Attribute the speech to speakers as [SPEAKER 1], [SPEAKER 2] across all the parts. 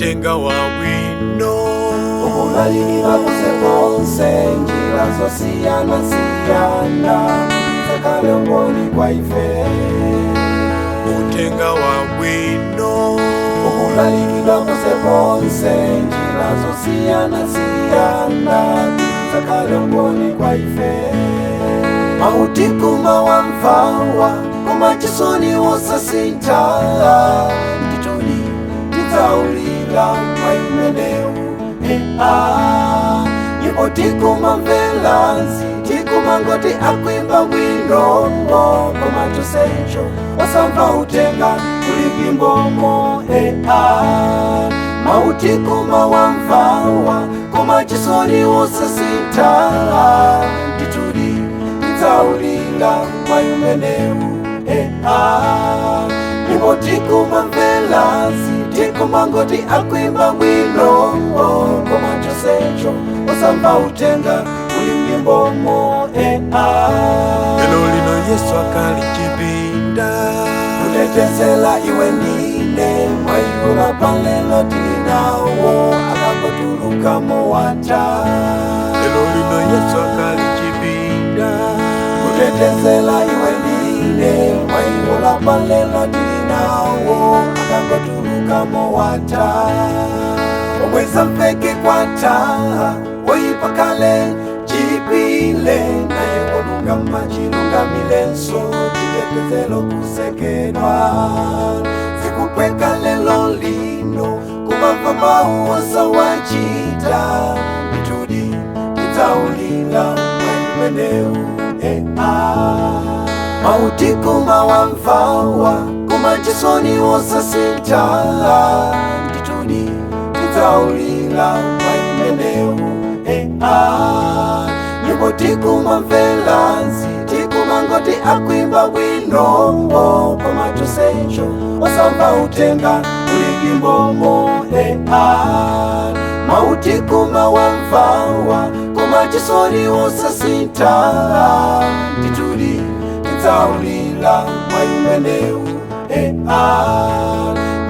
[SPEAKER 1] Utenga wabwino
[SPEAKER 2] Ukulalikidwa ponseponse njira zosiyana-siyana, zakhale umboni kwa ife.
[SPEAKER 1] Utenga wabwino
[SPEAKER 2] Ukulalikidwa ponseponse njira zosiyana-siyana, zakhale umboni kwa ife. Mau tikumawamvawa, koma chisoni wosasintha, nditudi tidzaulira mwayi umenewu. Nyimbo tikumamverazi, tikumangoti akuimba bwino, koma chonsecho osamva utenga uli m'nyimbomo. Mau tikumawamvawa, koma chisoni wosasintha, nditudi tidzaulira mwayi umenewu. Nyimbo tikumamverazi, tikumangoti akuimba bwino, koma chonsecho osamva utenga uli m'nyimbomo.
[SPEAKER 1] Lero lino Yesu akali chipinda
[SPEAKER 2] Kutetezela iwe ndine mwayi wa palelo tili nawo, akangotulukamo wata.
[SPEAKER 1] Lero lino Yesu akali chipinda
[SPEAKER 2] Kutetezela iwe ndine mwayi wa palelo tili nawo, akangotulukamo wata. Omweza mpeke kwata woyipa kale chipile, naye wolungama chilungamilenso, chitetezelo kusekedwa zikupweka lelo lino kumamva mawu osawachita, nditudi tidzaulira mwayi umenewu. Mau tikumawamvawa, koma chisoni wosasintha, nditudi tidzaulira mwayi umenewu. Nyimbo tikumamverazi, tikumangoti akuimba bwino, koma chonsecho osamva utenga uli m'nyimbomo. Mau tikumawamvawa, koma chisoni wosasintha, nditudi tidzaulira mwayi umenewu.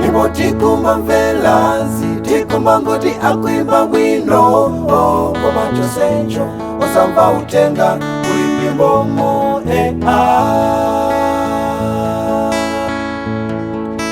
[SPEAKER 2] Nyimbo tikumamverazi, tikumangoti akuimba bwino, koma chonsecho osamva utenga uli m'nyimbomo.